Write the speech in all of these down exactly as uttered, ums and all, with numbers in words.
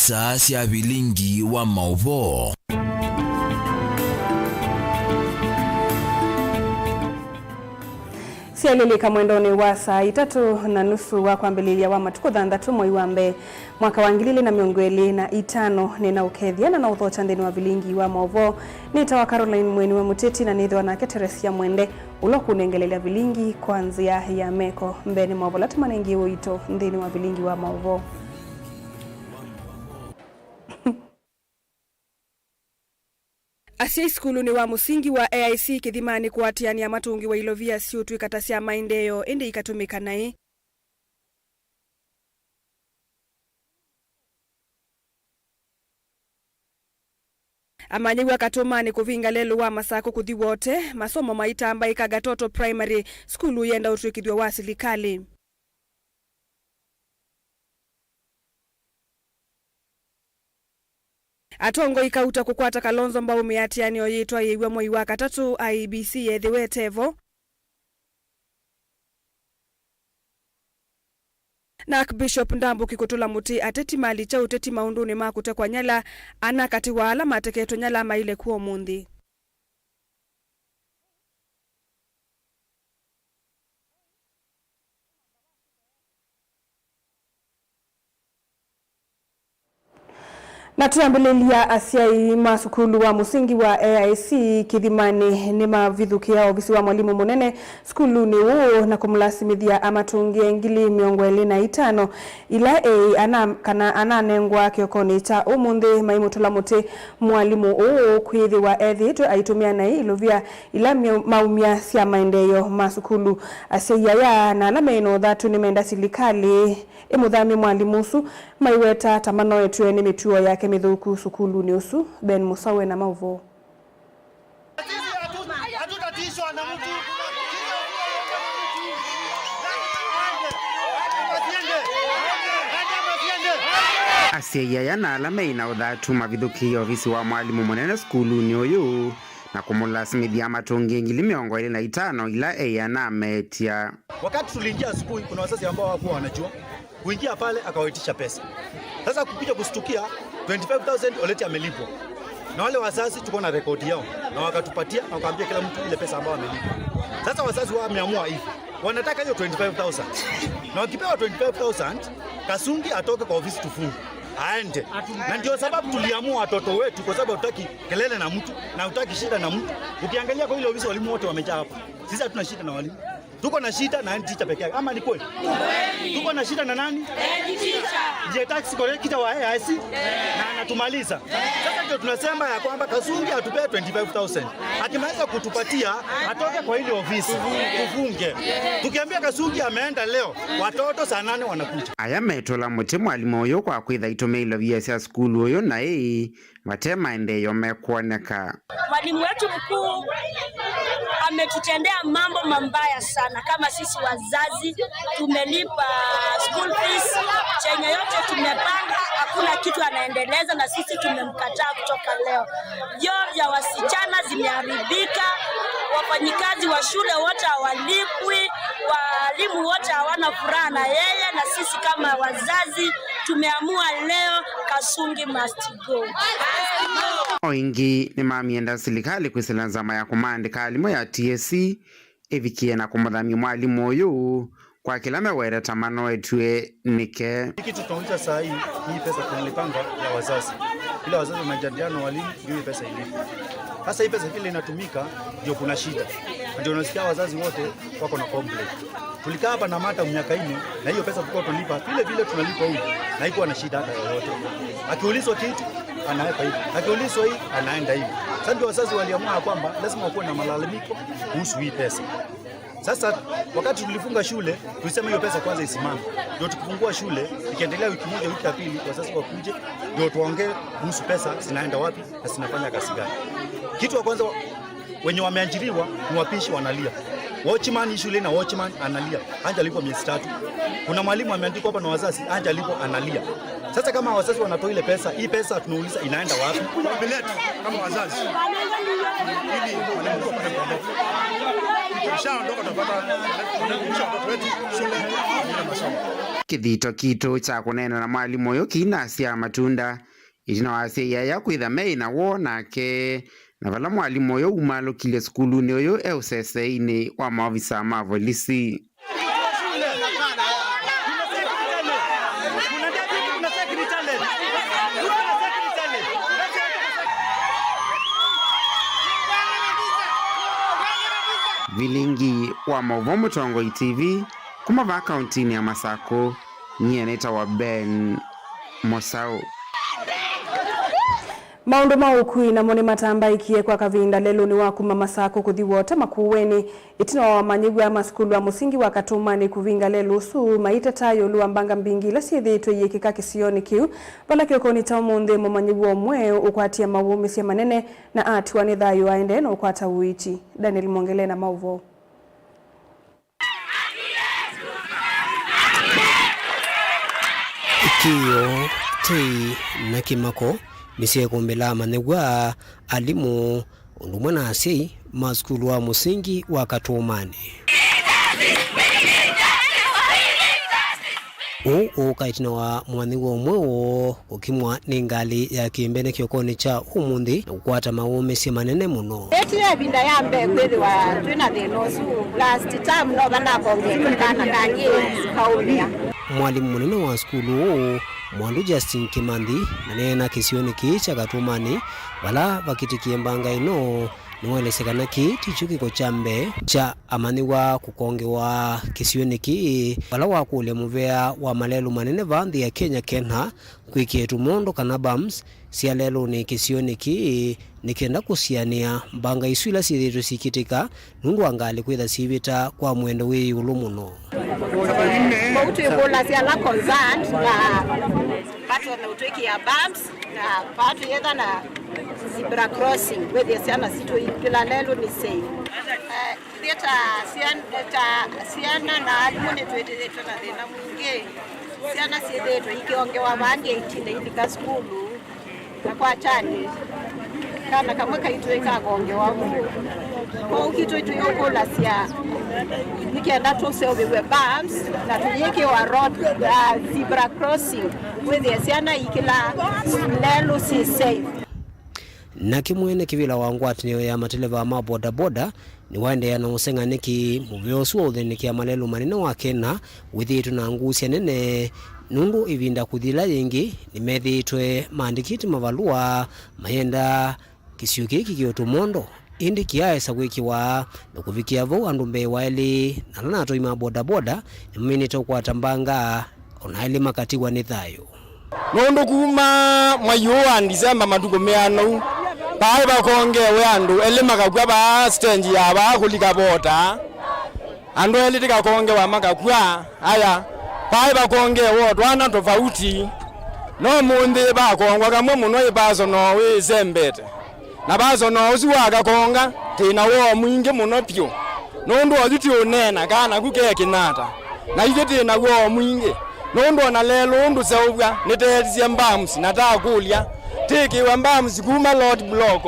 Star sya vilingi wa maũvoo. Syalilika mwendonĩ wa saa itatũ na nusu wa kwambĩlĩlya wa matukũ thanthatũ mwei wa mbee mwaka wa ngili ili na mĩongo ĩlĩ na itano, nĩ na ũkethya na na ũthokya nthĩnĩ wa vilingi wa maũvoo. Nĩtawa Caroline Mweni wa Mũteti na nĩthĩwa nake Teresia Mwende, ũla ũkũnengelelya vilingi kwa nzĩa ya meko. Mbeenĩ maũvoo ala tũmanengie ũito nthĩnĩ wa vilingi wa maũvoo. Asyai sukulunĩ wa mũsingi wa A I C Kĩthimanĩ kũatĩanĩa matũngĩwa ilovia siũtw'ĩka ta sya maendeeo ĩndĩ ikatũmĩka naĩ. Amanyĩw'a Katũmanĩ kũvinga lelũ wa Masakũ kũthi Wote, masomo maitambaĩka Gatoto Primary, sukulu yenda ũtw'ĩkĩthw'a wa silikalĩ. Atongoi kauta kũkwata Kalonzo mbau mĩatĩanĩo yĩtwaĩĩw'a mwei wa katatũ, I E B C yethĩwe ĩtevo. Na Archbishop Ndambũki kũtũla mũtĩ ateti malikya ũteti maũndũnĩ ma kũtekwa nyala, ana katĩ wa ala mateketwe nyala maile kw'o ũmũnthĩ. Na twĩambĩlĩlya, asyai ma sukulu wa mũsingi wa A I C Kĩthimanĩ nĩmavithũkĩa ovisi wa mwalimũ mũnene sukulunĩ ũũ na kũmũlasimĩthya amatũngĩe ngili mĩongo ĩlĩ na itano ila eĩ ana, kana ananengwa kĩokonĩ kya ũmũnthĩ, maimũtũla mũtĩ mwalimũ ũũ kwĩthĩwa ethĩĩtwe aitũmĩa naĩ ilovia ila myo-, maumya sya maendeeo ma sukulu. Asyai aya na ala me na ũthatu nĩmenda silikalĩ ĩmũthamye mwalimũ ũsu, maiweta ta manoetw'e nĩ mĩtuo yake mĩthũku sukulunĩ ũsu. Ben Mũsaũ ena maũvoo. Hatutatishwa na mtu. Asyai aya na ala me na ũthatu mavithũkĩie ovisi wa mwalimũ mũnene sukulunĩ ũyũ na kũmũlasimĩthya amatũngĩe ngili mĩongo ĩlĩ na itano ila eĩ anametya. Wakati tuliingia asubuhi, kuna wazazi ambao hawakuwa wanajua. Kuingia pale akawaitisha pesa. Sasa kukuja kustukia twenty-five thousand already amelipwa. Na wale wazazi tuko na rekodi yao na wakatupatia na wakaambia kila mtu ile pesa ambayo amelipwa. Sasa wazazi wao wameamua hivi. Wanataka hiyo twenty-five thousand. Na wakipewa twenty-five thousand, Kasungi atoke kwa ofisi tufunge. Aende. Na ndio sababu tuliamua watoto wetu, kwa sababu hatutaki kelele na mtu na hatutaki shida na mtu. Ukiangalia kwa ile ofisi walimu wote wamejaa hapa. Sisi hatuna shida na walimu. Tuko na shida na head teacher peke yake. Ama ni kweli? Tuko na shida na nani? Head teacher. Ndiye tax collector wa A I C. Na anatumaliza. Sasa ndio tunasema ya kwamba Kasungi atupee twenty-five thousand. Akimaliza kutupatia, atoke kwa ile ofisi. Tufunge. Tukiambia Kasungi ameenda leo, watoto saa nane wanakuja. Aya metũla mũtĩ mwalimũ ũyũ kwa kwĩtha itũmĩa ilovia sya sukulu ũyũ naĩ vate maendeeo mekwoneka. Mwalimu wetu mkuu ametutendea mambo mambaya sana. Kama sisi wazazi tumelipa school fees, chenye yote tumepanga, hakuna kitu anaendeleza, na sisi tumemkataa kutoka leo. Vyoo vya wasichana zimeharibika, wafanyikazi wa shule wote hawalipwi, walimu wote hawana furaha na yeye, na sisi kama wazazi tumeamua leo Kasungi must O ĩngĩ nĩmamyenda silikalĩ kwĩsĩla nzama ya kũmaandĩka alimũ ya T S C ĩvikĩe na kũmũthamya mwalimũ ũyũ kwa kĩla meweta manoetw'e nĩke. Hii kitu tunauliza saa hii, hii pesa tunalipanga ya wazazi. Ile wazazi wanajadiliana na walimu, ndio hii pesa ilipo. Sasa hii pesa vile inatumika, ndio kuna shida. Ndio unasikia wazazi wote wako na complaint. Tulikaa hapa na madam miaka nne, na hiyo pesa tulikuwa tunalipa vile vile tunalipa huyu, na haikuwa na shida hata yoyote. Akiulizwa kitu, anaweka hivi. Akiulizwa hii, anaenda hivi. Sasa ndio wazazi waliamua ya kwamba lazima wakuwe na malalamiko kuhusu hii pesa. Sasa wakati tulifunga shule, tulisema hiyo pesa kwanza isimame. Ndio tukifungua shule, ikiendelea wiki moja, wiki ya pili, wazazi wakuje, ndio tuongee kuhusu pesa zinaenda wapi na zinafanya kazi gani. Kitu ya kwanza, wenye wameajiriwa ni wapishi wanalia. Watchman, hii shule na watchman analia, hajalipwa miezi tatu. Kuna mwalimu ameandikwa hapa na wazazi, hajalipwa, analia. Sasa kama wazazi wanatoa ile pesa, hii pesa tunauliza inaenda wapi? Ombi letu kama wazazi, ili mwalimu mkuu apate kuondoka. Akishaondoka, tutapata kurudisha watoto wetu shule na masomo. Kĩthito kitũ kya kũneena na mwalimũ ũyũ kĩinasya matunda. Ĩtina wa asyai aya kwĩtha meĩ na woo nake, na vala mwalimũ ũyũ umalũkilye sukulunĩ ũyũ e ũseseinĩ wa maovisa ma volisi. Vilingi wa maũvoo Mũtongoi T V, kuma vaa kauntinĩ ya Masakũ, nyie nĩtawa Ben Mũsaũ. Maũndũ ma ũkui namo nĩmatambaĩkie kwa kavinda lelũnĩ wa kuma Masakũ kũthi Wota Makueni, ĩtina wa amanyĩw'a ma sukulu wa mũsingi wa Katũmanĩ kũvinga lelũ ũsu, maiteta ĩũlũ wa mbanga mbingĩ ila syĩthĩĩtwe iyĩkĩka kĩsionĩ kĩu, vala kĩokonĩ kya ũmũnthĩ mũmanyĩw'a ũmwe ũkwatie mawũmĩsye manene na atiwa nĩ thayũ aendee na ũkwata ũiiti. Daniel Mwongele na maũvoo. Kĩĩo, tei, na kĩmako nĩsyeekũmbĩla amanyĩw'a, alimũ, ũndũ ũmwe na asyai ma sukulu wa mũsingi wa Katũmanĩ. Ũũ ũũka ĩtina wa mũmanyĩw'a ũmwe woo kũkimwa nĩ ngalĩ ya kĩmbene kĩokonĩ kya ũmũnthĩ na kũkwata mawũmĩsye manene mũno. Ĩtĩ ya ĩvinda ya mbee kwĩthĩwa twĩ na thĩna ũsu. Last term no vanakongete kana kangĩ kaũmĩa. Mwalimũ mũnene wa sukulu ũũ, Mwandu Justin Kĩmanthi, aneena kĩsionĩ kĩĩ kya Katũmanĩ vala vakĩtĩkie mbanga ĩno, nĩwaelesya kana kĩĩ tikyo kĩko kya mbee kya amanyĩw'a kũkongewa kĩsionĩ kĩĩ, vala wakũlya mũvea wa malelũ manene vaa nthĩ ya Kenya, KeNHA, kwĩkĩe tũmondo kana bumps sya lelũnĩ kĩsionĩ kĩĩ nĩ kenda kũsianĩa mbanga isu ila syĩthĩĩtwe syĩkĩtĩka nũndũ wa ngalĩ kwĩtha syĩvĩta kwa mũendo wĩ ĩũlũ mũno. Kwoou twĩkũlasya ala concerned na vatonya ũtwĩkĩa bumps na vaa twĩetha na zebra crossing, wĩthĩe syana sitũ ikĩla lelũ nĩ safe. Eh, Ithyĩ ta syan-, ta syana na alimũ nĩtwĩthĩĩtwe na thĩna mwingĩ. Syana syĩthĩĩtwe ikĩongewa vaa ngeitinĩ ilika sukulu, na kwa kyandĩ, kana kamwe kaitũ ĩkakongewa vu. Kwoou kitũ twĩũkũlasya nĩ kenda tũseũvĩw'e bumps na tũyĩkĩwa road, uh, zebra crossing, wĩthĩe syana ikĩla lelũ syĩ safe. Nake mwene kĩvĩla wa ngwatanĩo ya mateleva ma bodaboda nĩwaendeea na ũseng'a nĩkĩ mũvea ũsu wa ũthĩnĩkĩa malelũ manene wa KeNHA wĩthĩĩtwe na nguusya nene, nũndũ ĩvinda kũthi yĩla yĩngĩ nĩmethĩĩtwe maandĩkĩte mavalũa mayenda kĩsio kĩĩ kĩkĩwe tũmondo, ĩndĩ kĩyaaĩsa kwĩkĩwa na kũvikĩa vau andũ mbee wa elĩ na ala na atwai ma bodaboda nĩmaminĩte ũkwata mbanga, o na elĩ makatiwa nĩ thayũ. Nũndũ kuma mwai ũũ wa Ndisemba matukũ meanau, vaaĩ vakongewe andũ elĩ makakw'a vaa sitenji ya vaa kũlika Vota. Andũ elĩ tĩkakongewa makakw'a, aya, vaaĩ vakongewe o twana tofauti. No mũnthĩ vakongwa kamwe mũno ĩ personal wĩsembete. Na personal ũsu wakakonga, twĩ na woo mwingĩ mũno vyũ. Nũndũ oyu ti ũneena kana naku ke kĩnata. Na ithyĩ twĩ na woo mwingĩ. Nũndũ o na lelũ ũndũ seũvw'a, nĩteetisye bumps na takũlya. Tĩkĩwe bumps kuma road block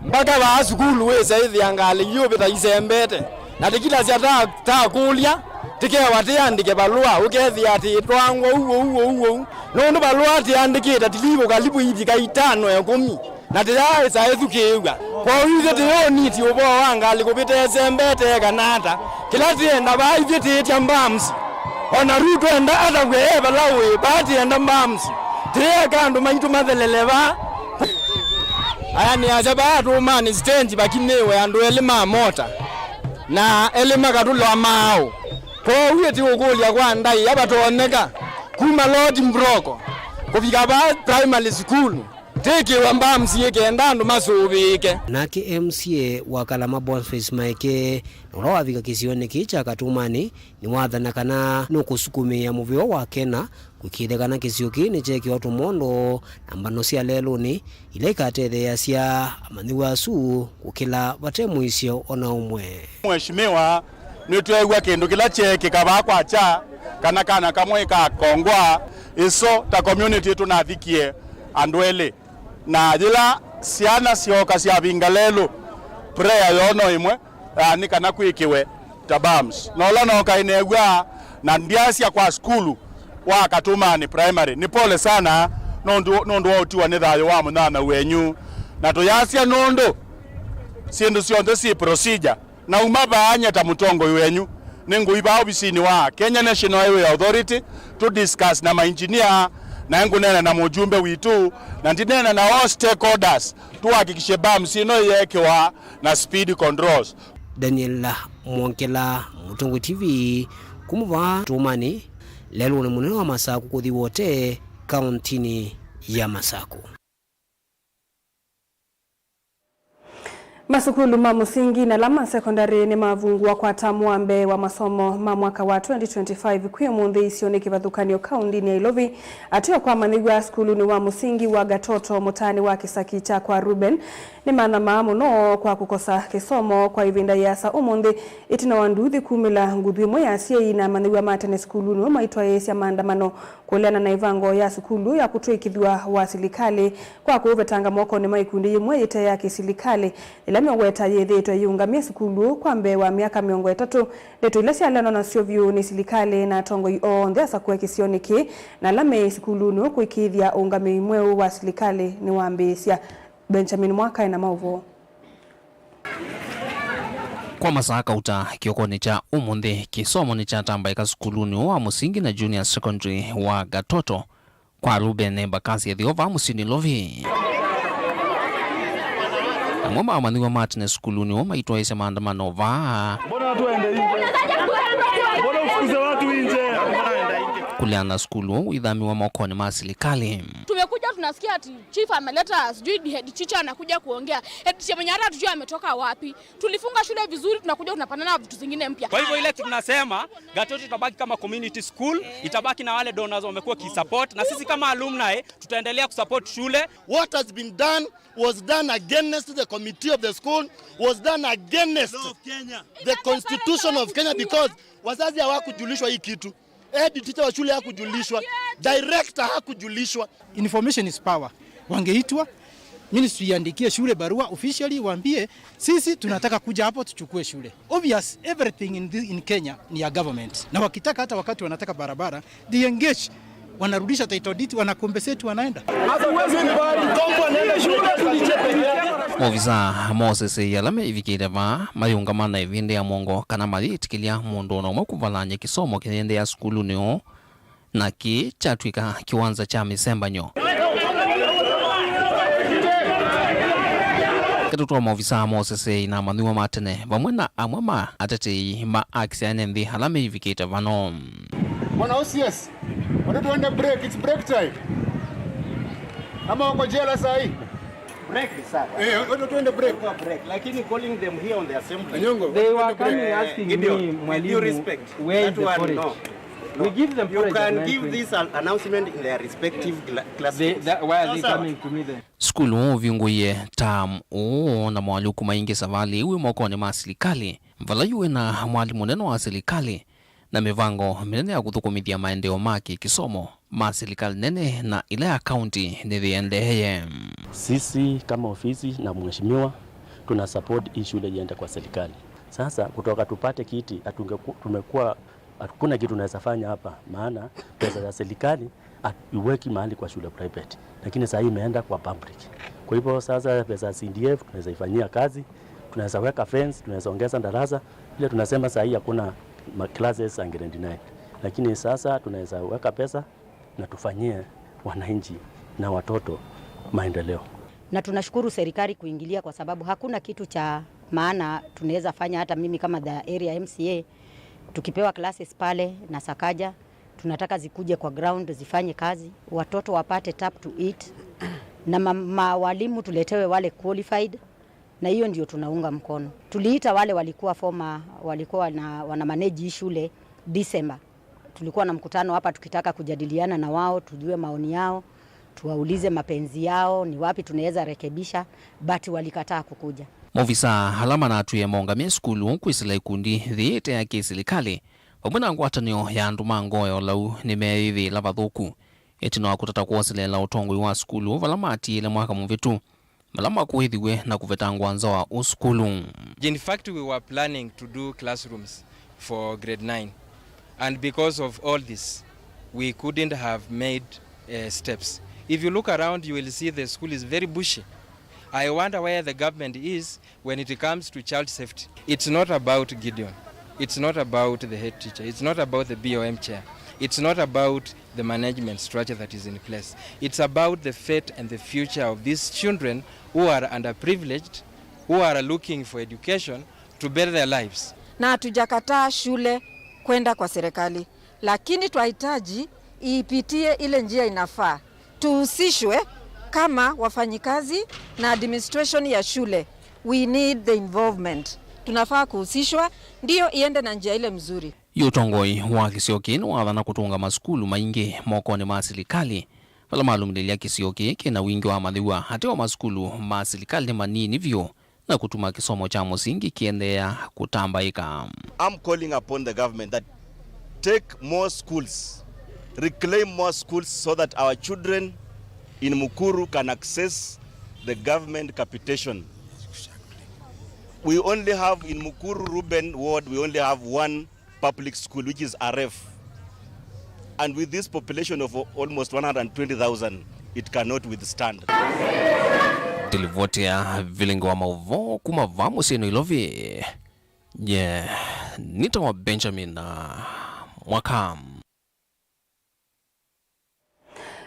mpaka vaa sukulu wĩsa ĩthĩa ngalĩ iũvĩta isembete. Na tĩkilasya ta, takũlya, tĩkewa tĩandĩke valũa, ũkethĩa tĩtwangwa ũu, ũu, ũu, ũu. Nũndũ valũa tĩandĩkĩte tilivũ kalivu ivika itano ĩkũmi. Na tĩyaaĩsa ĩthukĩĩw'a. Kwoou ithyĩ tĩyũniti ũvoo wa ngalĩ kũvĩta ĩsembete kana ata. Kĩla tĩenda vaa ithyĩ tĩĩtya bumps. O na Ruto enda atavw'e e vala ũĩ, vaa tĩenda bumps. Tĩyĩeka andũ maitũ mathelele vaa. Aya nĩ asya vaa Katũmanĩ sitenji vakinyĩwe andũ elĩ ma mota na elĩ makatũla maaũ. Kwoou ĩtĩ ũkũlya kwa ndaĩa vatonyeka kuma road block kũvika vaa primary school. Tĩkĩwe bumps ĩ kenda andũ masũvĩĩke. Nake M C A wa Kalama Boniface Maeke, na ũla wavika kĩsionĩ kĩĩ kya Katũmanĩ, nĩwathana kana nũkũsukumĩĩa mũvea wa KeNHA Ũkĩĩthya kana kĩsio kĩĩ nĩkyeekĩwa tũmondo na mbano sya lelũnĩ ila ikatetheeasya amanyĩw'a asu kũkĩla vate mũisyo o na ũmwe. Mheshimiwa, nĩtweew'a kĩndũ kĩla kyeekĩka vaa kwakya, kana kana kamwe kakongwa, ĩso ta community tũnathikie andũ elĩ. Na yĩla syana syooka syavinga lelũ, prayer yoo no ĩmwe, ah, nĩ kana kwĩkĩwe ta bumps. Na ũla nooka ĩneew'a na ndyasya kwa sukulu wa Katũmanĩ Primary, nĩ pole sana nũndũ, nũndũ wa ũtiwa nĩ thayũ wa mũnyanya wenyu. Na tũyasya nũndũ syĩndũ syonthe syĩ procedure. Nauma vaa nyie ta mũtongoi wenyu, nĩngũi vaa ovisinĩ wa Kenya National Highway Authority, tũ discuss na mainjinia, na ngũneena na mũjumbe witũ, na ndineena na all stakeholders, tũhakikishe bumps ĩno ĩyeekĩwa na speed controls. Daniel Mwongela, Mũtongoi T V, kuma vaa Katũmanĩ, lelũnĩ mũnene wa Masaku kũthi Wote, kaũntinĩ ya Masaku. Masukulu ma mũsingi na ala ma sekondalĩ nĩmavungũwa kwa tamu wa mbee wa masomo ma mwaka wa twenty twenty-five kwĩ ũmũnthĩ isionĩ kĩvathũkany'o kaũntinĩ ya Ilovi. Ateo kwa amanyĩw'a sukulunĩ wa mũsingi wa Gatoto mũtaanĩ wa kĩsaki kya kwa Reuben nĩmanyamaa mũno kwa kũkosa kĩsomo kwa ĩvinda yĩasa ũmũnthĩ, ĩtina wa nduuthi kumĩla nguthu ĩmwe ya asyai na amanyĩw'a ma tene sukulunĩ ũũ maitwaĩĩsya maandamano kũleana na ĩvango ya sukulu ya kũtw'ĩkĩthw'a wa silikalĩ kwa kũũvetanga mokonĩ ma ikundi yĩmwe yĩte ya kĩsilikalĩ, ĩla mĩweta yĩthĩĩtwe yĩũngamie sukulu kwa mbee wa myaka mĩongo ĩtatũ. Ndeto ila syalenwa nasyo vyũ nĩ silikalĩ na atongoi onthe asakũe kĩsionĩ kĩĩ, na ala me sukulunĩ ũũ kũĩkĩĩthya ũũngamĩi mweũ wa silikalĩ nĩwambĩĩsya. Benjamin Mwaka ena maũvoo. Kwa masaa kauta kĩokonĩ kya ũmũnthĩ, kĩsomo nĩkyatambaĩka sukulunĩ ũũ wa mũsingi na junior secondary wa Gatoto kwa Reuben Embakasi ethĩwa vaa mũsyĩnĩ Ilovi. Amwe ma amanyĩw'a ma tene sukulunĩ ũũ maitwaĩĩsya maandamano vaa. Mbona watu waende nje? Mbona ufukuze watu nje? Kũleana na sukulu ũũ ũithamiwa mokonĩ ma silikalĩ. Tumekuja tunasikia ati chief ameleta sijui head teacher anakuja kuongea. Head teacher mwenye hata hatujui ametoka wapi. Tulifunga shule vizuri, tunakuja tunapatana na vitu zingine mpya. Kwa hivyo ile tunasema, Gatoto itabaki kama community school, itabaki na wale donors wamekuwa wakisupport, na sisi kama alumni tutaendelea kusupport shule. What has been done was done against the committee of the school, was done against the constitution of Kenya, because wazazi hawakujulishwa hii kitu. Head teacher wa shule hakujulishwa, director hakujulishwa. Information is power. Wangeitwa, ministry iandikie shule barua officially, waambie, "Sisi tunataka kuja hapo tuchukue shule." Obvious, everything in, the, in Kenya ni ya government. Na wakitaka, hata wakati wanataka barabara, they engage, wanarudisha title deed, wanakompensate, wanaenda. Maofisa ma ũseseĩ ala meĩvikĩte vaa mayĩũngama na ĩvinda ya mũongo kana mayĩtĩkĩlya mũndũ o na ũmwe kũvalany'a kĩsomo kĩendeea sukulunĩ ũũ, na kĩĩ kyatw'ĩka kĩwanza kya mĩsembanyo. Ndeto twa maofisa ma ũseseĩ na amanyĩw'a ma tene vamwe na amwe ma atetei ma aki sya ene nthĩ ala meĩvikĩte vano. Bwana O C S, watu tuende break, it's break time. Ama wako jela saa hii? Break, sir. Eh, watu tuende break. Break. Lakini calling them here on the assembly. Anyongo, they were coming asking me, Gideon, with due respect, where is the porridge? We give them porridge at nine twenty. You can give this an-, announcement in their respective cla-, classrooms. They, that, why are they coming to me then? Sukulu ũvingũie tam ũũ na moalyũku maingĩ savalĩ ĩu ĩ mokonĩ ma silikalĩ, vala yu wĩna mwalimũ mũnene wa silikalĩ na mĩvango mĩnene ya kũthũkũmĩthya maendeeo ma kĩkĩsomo ma silikalĩ nene na ila ya kaunti nĩyĩendeeye. Sisi kama ofisi na mheshimiwa, tuna support hii shule iende kwa serikali. Sasa kutoka tupate kiti, hatungeku-, tumekuwa, hakuna kitu tunaweza fanya hapa, maana pesa ya serikali haiweki mahali kwa shule private, lakini saa hii imeenda kwa public. Kwa hivyo sasa pesa ya C D F tunaweza ifanyia kazi, tunaweza weka fence, tunaweza ongeza darasa. Ile tunasema saa hii hakuna ma-, classes za grade nine, lakini sasa tunaweza weka pesa na tufanyie wananchi na watoto maendeleo. Na tunashukuru serikali kuingilia, kwa sababu hakuna kitu cha maana tunaweza fanya. Hata mimi kama the area M C A, tukipewa classes pale na Sakaja, tunataka zikuje kwa ground zifanye kazi, watoto wapate tap to eat, na ma-, ma-, walimu tuletewe wale qualified, na hiyo ndio tunaunga mkono. Tuliita wale walikuwa former, walikuwa wana, wana manage hii shule December. Tulikuwa na mkutano hapa tukitaka kujadiliana na wao, tujue maoni yao, tuwaulize mapenzi yao, ni wapi tunaweza rekebisha, but walikataa kukuja. Maofisa ala manatwie maũngamĩe sukulu kwĩsĩla ikundi yĩte ya kĩsilikalĩ vamwe na ngwatanĩo ya andũ ma ngoo ya ũlau nĩmeeyĩvĩĩla vathũku ĩtina wa kũtata kwoseleela ũtongoi wa sukulu vala matiĩle mwaka mũvĩtu, vala makũĩthiw'e na kũvetangwa nza wa ũsukulu. In fact, we were planning to do classrooms for grade nine, and because of all this, we couldn't have made, uh, steps. If you look around, you will see the school is very bushy. I wonder where the government is when it comes to child safety. It's not about Gideon. It's not about the head teacher. It's not about the B O M chair. It's not about the management structure that is in place. It's about the fate and the future of these children who are underprivileged, who are looking for education to better their lives. Na hatujakataa shule kwenda kwa serikali, lakini twahitaji iipitie ile njia inafaa. Tuhusishwe kama wafanyikazi na administration ya shule. We need the involvement. Tunafaa kuhusishwa, ndio iende na njia ile mzuri. Yu ũtongoi wa kĩsio kĩĩ nĩwathana kũtũnga masukulu maingĩ mokonĩ ma silikalĩ, vala malũmĩlĩlya kĩsio kĩĩ kĩna wingĩ wa mathĩw'a, ateo masukulu ma silikalĩ nĩ manini vyũ, na kũtuma kĩsomo kya mũsingi kĩendeea kũtambaĩka. I'm calling upon the government that take more schools, reclaim more schools so that our children in Mukuru can access the government capitation. We only have in Mukuru Ruben ward, we only have one public school, which is R F. And with this population of almost one hundred twenty thousand, it cannot withstand. Ndilivoti ya vilingi wa maũvoo kuma vaa mũsyĩ Nairobi. Nye nĩtawa Benjamin, ah, Mwaka.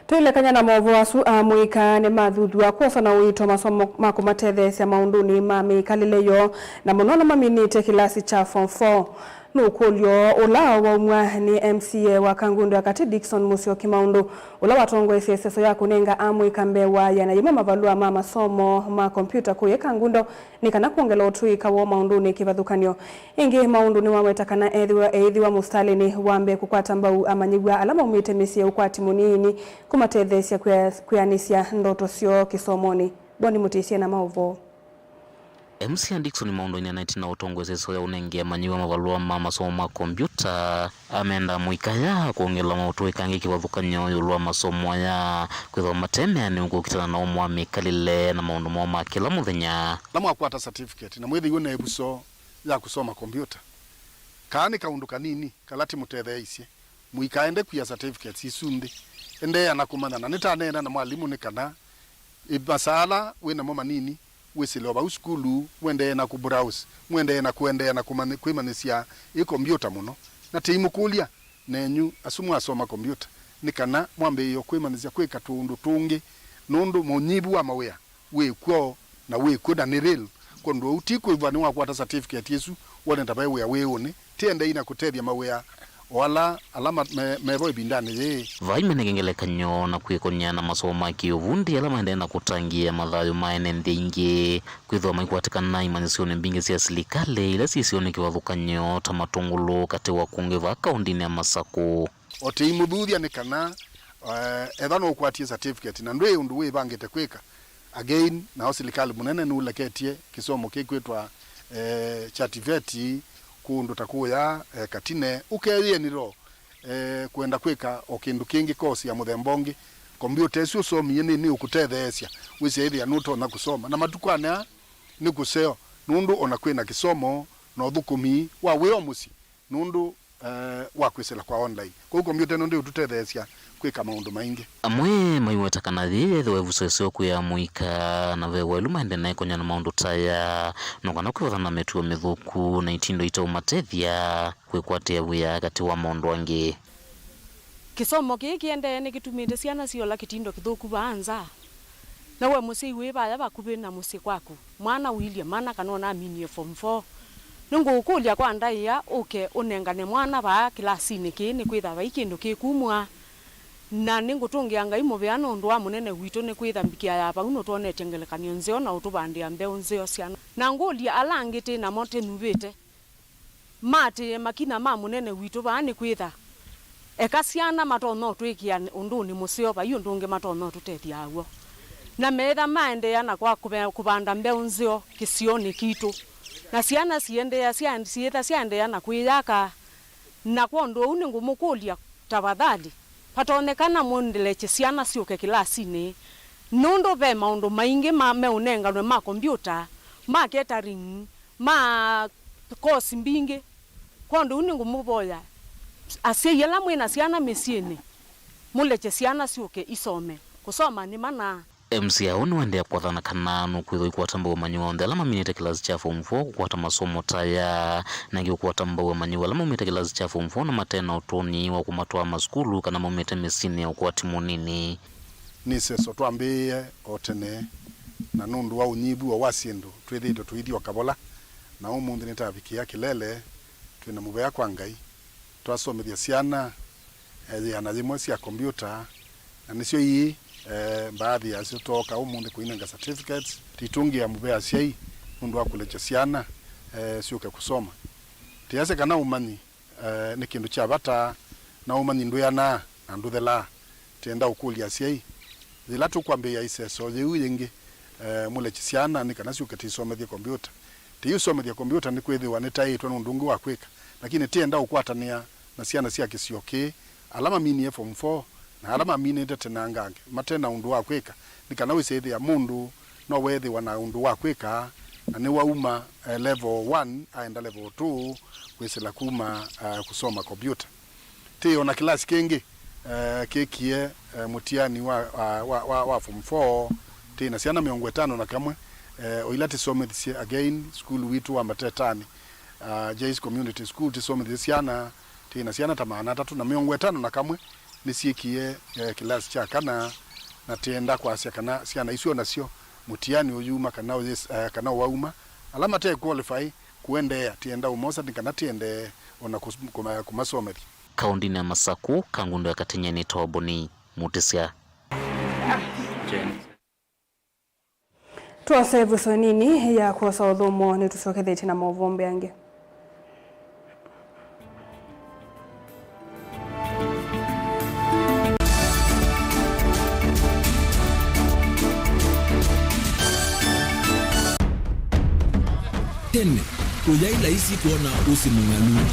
Twĩlekany'a na maũvoo asu, amũika nĩmathuthw'a kwosa na ũito masomo ma kũmatetheesya maũndũnĩ ma mĩkalĩle yoo, na mũno ala maminĩte kĩlasi kya form four. Nũkũlyo ũla waumw'a nĩ M C A wa Kangundo ya Katĩ, Dickson Mũsyoki Maũndũ, ũla watongoesye ĩseso ya kũnenga amũika mbee wa ĩana yĩmwe mavalũa ma masomo ma kombyũta kũya Kangundo, nĩ kana kwongela ũtũĩka woo maũndũnĩ kĩvathũkany'o. Ĩngĩ, Maũndũ nĩwaweta kana ethĩwa eĩthĩwa mũsitalĩnĩ wa mbee kũkwata mbau amanyĩw'a ala maumĩte mĩsyĩ ya ũkwati mũnini, kũmatetheesya kwĩa-, kwĩanĩsya ndoto syoo kĩsomonĩ. Boni Mũtĩsye na maũvoo. M C A Dickson Maũndũ aineena ĩtina wa ũtongoesya ĩseso ya ũnenge amanyĩw'a mavalũa ma masomo ma kombyũta. Amenda amũika aya kwongela maũtũĩkange kĩvathũkany'o ĩũlũ wa masomo aya, kwĩthĩwa mate meanĩu kũkitana na ũmwe wa mĩkalĩle na maũndũ moo ma kĩla mũthenya. Ala mwakwata certificate na mwĩthĩiwe na ĩvuso ya kũsoma kombyũta, kaa nĩ kaũndũ kanini kala ti mũtetheeisye, mũikaende kwia certificates isu nthĩ. Endeea na kũmanya, na nĩtaneena na mwalimũ nĩ kana ĩvasa ala wĩ namo manini, wĩsĩle o vau sukulu, ũendee na kũ browse, mũendee na kũendeea na kũmanyĩ-, kwĩmanyĩsya ĩ kombyũta mũno. Na tĩimũkũlya nenyu asu mwasoma kombyũta, nĩ kana mwambĩĩe o kwĩmanyĩsya kwĩka tũũndũ tũngĩ, nũndũ mũnyivu wa mawĩa wĩ kw'o na wĩ kw'o na nĩ real. Kwondũ ũu ti kwĩw'a nĩwakwata certificate ĩsu wone ta ve wĩa wĩ ũnĩ. Tiendei na kũtethya mawĩa o ala, ala ma-, me, mevo ĩvindanĩ yĩĩ. Vai mene ngelekany'o na kwĩkony'a na masomo ma kĩũvundi ala maendee na kũtangĩĩa mathayũ ma ene nthĩ ingĩ, kwĩthĩwa maikwatĩkana imanyĩsyonĩ mbingĩ sya silikalĩ ila syĩsĩonĩ kĩvathũkany'o ta Matũngũlũ katĩ wa kũngĩ vaa kaũndĩnĩ ya Masakũ. O tĩimũthuthya nĩ kana, eh, ethwa nũkwatie certificate na ndwĩ ũndũ wĩvangĩte kwĩka, again, nao silikalĩ mũnene nũleketye kĩsomo kĩkwĩtwa, eh, kya TVET kũndũ ta kũya, eh, Katine, ũkeyĩe nĩlo, eh, kwenda kwĩka o kĩndũ kĩngĩ, kosi ya mũthemba ũngĩ. Kombyũta ĩsu ũsomie nĩ, nĩũkũtetheesya wĩsĩ ĩthĩa nũtonya kũsoma. Na matukũ aya nĩ kũseo, nũndũ ona kwĩna kĩsomo na ũthũkũmi wa wĩ o mũsyĩ, nũndũ eh, wa kwĩsĩla kwa online. Kwoou kombyũta ĩno ndĩũtũtetheesya kwĩka maũndũ maingĩ. Amwe maiweta kana yĩĩ yethĩwa ĩvuso ĩseo kwĩ amũika, na ve waĩlu maende na ĩkonya na maũndũ ta aya, no kana kwĩvathana na mĩtuo mĩthũku na itindo itaũmatethya kwĩkwatĩa wĩa katĩ wa maũndũ angĩ. Kĩsomo kĩĩ kĩendee nĩkĩtumĩte syana syola kĩtindo kĩthũku vaa nza. Na we mũsyai wĩ vaya vakuvĩ na mũsyĩ kwaku, mwana ũilye mana kana onaminie form four, nĩngũũkũlya kwa ndaĩa ũke ũnengane mwana vaa kĩlasinĩ kĩĩ, nĩkwĩtha vai kĩndũ kĩkumw'a. Na nĩngũtũngĩa Ngai mũvea nũndũ wa mũnene witũ, nĩkwĩtha mbikĩa ya vau nũtwonetye ngelekany'o nzeo na ũtũvandĩa mbeũ nzeo syana. Na ngũlye ala angĩ twĩ namo tũnyuvĩte, maatĩĩe makina ma mũnene witũ vaa, nĩkwĩtha Eka syana matonya ũtwĩkĩa ũndũnĩ mũseo, vai ũndũ ũngĩ matonya ũtũtethya w'o. Na meetha maendeea na kwa kũve-, kũvanda mbeũ nzeo kĩsionĩ kitũ. Na syana siendeea, sya-, siĩtha syaendeea na kwĩyaka. Na kwa ũndũ ũu nĩngũmũkũlya, tafadhali, vatonyekana mũndelekye syana syũke kĩlasinĩ, nũndũ ve maũndũ maingĩ ma, meũnenganwe ma kombyũta, ma catering, ma kosi mbingĩ. Kwa ũndũ ũu nĩngũmũvoya asyai ala mwĩ na syana mĩsyĩnĩ, mũlekye syana syũke isome. Kũsoma nĩ mana. M C A ũũ nĩwaendeea kũathana kana nũkwĩthwa ũikwata mbau ũmanyi wa onthe ala maminĩte kĩlasi kya form four kũkwata masomo ta aya, na ĩngĩ kũkwata mbau amanyiw'a ala maumĩte kĩlasi kya form four na mate na ũtonyi wa kũmatwaa masukulu kana maumĩte mĩsyĩnĩ ya ũkwati mũnini. Nĩ ĩseso twambĩĩe o tene, na nũndũ wa ũnyivu o wa syĩndũ twĩthĩĩtwe tũithi o kavola, na ũmũnthĩ nĩtavikĩa kĩlele. Twĩ na mũvea kwa Ngai. Twasomethya syana, eh, yĩana yĩmwe sya kombyũta, na nĩsyo ii, eh, mbaathi yasyo tooka ũmũnthĩ kũinenga certificates. Titũngĩa mũvea asyai nũndũ wa kũlekya syana, eh, syũke kũsoma. Tĩasya kana ũmanyi, eh, nĩ kĩndũ kya vata, na ũmanyi ndwĩanaa na ndũthelaa. Tĩenda ũkũlya asyai, yĩla tũkwambĩĩa ĩseso yĩu yĩngĩ, eh, mũlekye syana nĩ kana syũke tĩisomethye kombyũta. Tĩiũsomethya kombyũta nĩkwĩthĩwa nĩtaĩtwe nũndũ ũngĩ wa kwĩka, lakini tĩenda ũkwatanĩa na syana sya kĩsio kĩĩ, ala maminie form four na ala maminĩte tene angange mate na ũndũ wa kwĩka, nĩ kana wĩsĩthĩa mũndũ no weethĩwa na ũndũ wa kwĩka, na nĩwauma, eh, level one aenda level two kwĩsĩla kuma, eh, kũsoma kombyũta. Tĩ o na kĩlasi kĩngĩ, eh, kĩkie, eh, mũtiani wa, wa, wa, wa, wa form four. Tĩ na syana mĩongo ĩtano na kamwe, eh, o ila tĩsomethisye again sukulu witũ wa Matetani, ah, J C Community School, tĩsomethisye syana, tĩ na syana ta maana atatũ na mĩongo ĩtano na kamwe nĩsyĩkie, eh, kĩlasi kya kana, na tĩenda kwasya kana syana isu o nasyo mũtiani ũyuma kana ũyĩs-, eh, kana ũwauma, ala mate qualify kũendeea, tĩenda ũmosa nĩ kana tĩendee o na kũs-, kũma-, kũmasomethya. Kaũndĩnĩ ya Masakũ, Kangundo ya Katĩnyeni, Toboni Mũtĩsya. Twose ĩvuso nini ya kwosa ũthũmũo, nĩtũsyokethetye na maũvoo mbee angĩ. Tene, kũyaĩ laisi kwona ũsĩ mũng'alu.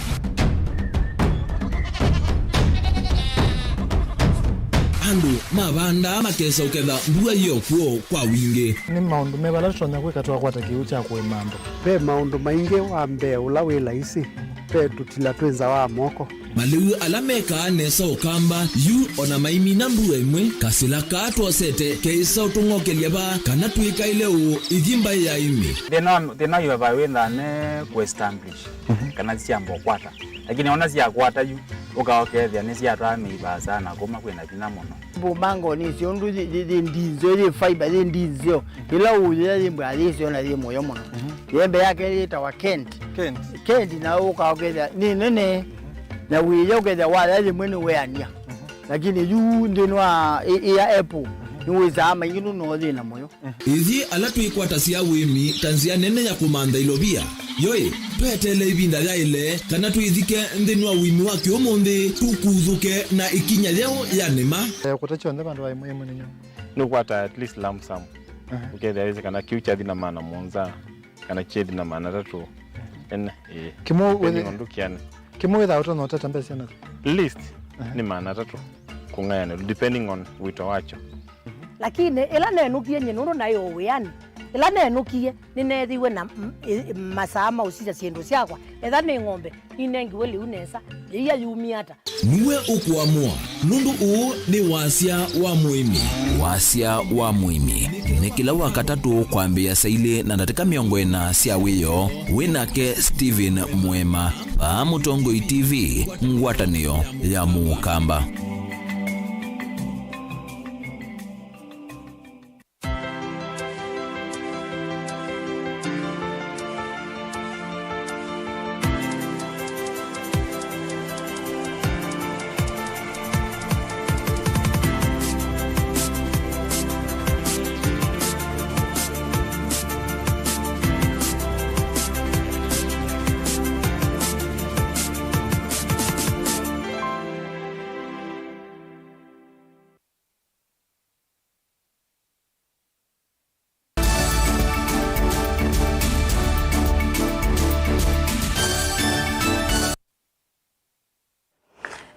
Andũ mavandaa makesa ũketha mbua yĩ o kw'o kwa wingĩ. Nĩ maũndũ meva ala tũtonya kwĩka twakwata kĩw'ũ kya kũĩma andũ? Ve maũndũ maingĩ. Wa mbee ũla wĩ laisi, ve tũtila twĩ nza wa moko. Malĩu ala mekaa nesa ũkamba yu, o na maimina mbua ĩmwe, kasĩla kaa twosete keĩsa ũtũng'okelya vaa kana twĩkaĩle ũũ ithi mbaĩ ya ĩmĩ. Thĩna wa, thĩna wa vaa wĩthaa ne kũ establish, mhm, kana syamba ũkwata. Lakini ona syakwata yu, ũka ũkethĩa nĩsyatwaa mĩi vaasa na kuma kwĩna vinya mũno. Mbũmango nĩ syũndũ yĩ, yĩ, yĩ ndinzeo, yĩ fiber, yĩ ndinzeo. Ĩla ũyĩa yĩ mbwa yĩ syo na yĩ mũyo mũno. Mhm. Yembe yake yĩtawa Kent. Kent. Kent na ũka ũkethĩa nĩ nene. Na wĩya ũkethĩa waya yĩmwe nĩ weania. Mhm. Lakini yu nthĩnĩ wa ĩ, ĩ ya apple, mhm, nĩ wĩsaa maingĩ nũno yĩ na mũyo. Ithyĩ ala twĩkwatasya ũĩmi ta nzĩa nene ya kũmantha ilovia, yoĩ, tweteele ĩvinda yaĩle kana twĩthike nthĩnĩ wa ũĩmi wa kĩũmũnthĩ, tũkuthũke na ĩkinya yeũ ya nĩma. Eh, kũta kyonthe vandũ va ĩmwe ĩmwe nĩ nyũmũ. Nũkwata at least lump sum. Aha. Ũkethĩa wĩsĩ kana kĩu kyathi na maana mũonza, kana kyethi na maana atatũ. Ene, ĩĩ. Kĩmwe depending wĩthĩ-, on ndũkĩane. Kĩmwe wĩthaa ũtonya ũtata mbesa syana? Least, aha, nĩ maana atatũ kũng'ayanĩlwa, depending on wĩto wakyo. Lakini ĩla nenũkie nyie nũndũ naĩ o wĩanĩ, ĩla nenũkie nĩneethĩiwe na m-, ĩ-, masaa ma ũsisya syĩndũ syakwa, etha nĩ ng'ombe, ninengiwe lĩu nesa, yĩia yumie ata? Nue ũkũamũa, nũndũ ũũ nĩ wasya wa mũĩmi. Wasya wa mũĩmi nĩ kĩla Wakatatũ kwambĩĩa saa ilĩ na ndatĩka mĩongo ĩna sya wĩoo, wĩ nake Stephen Mwema, vaa Mũtongoi T V, ngwatanĩo ya Mũkamba.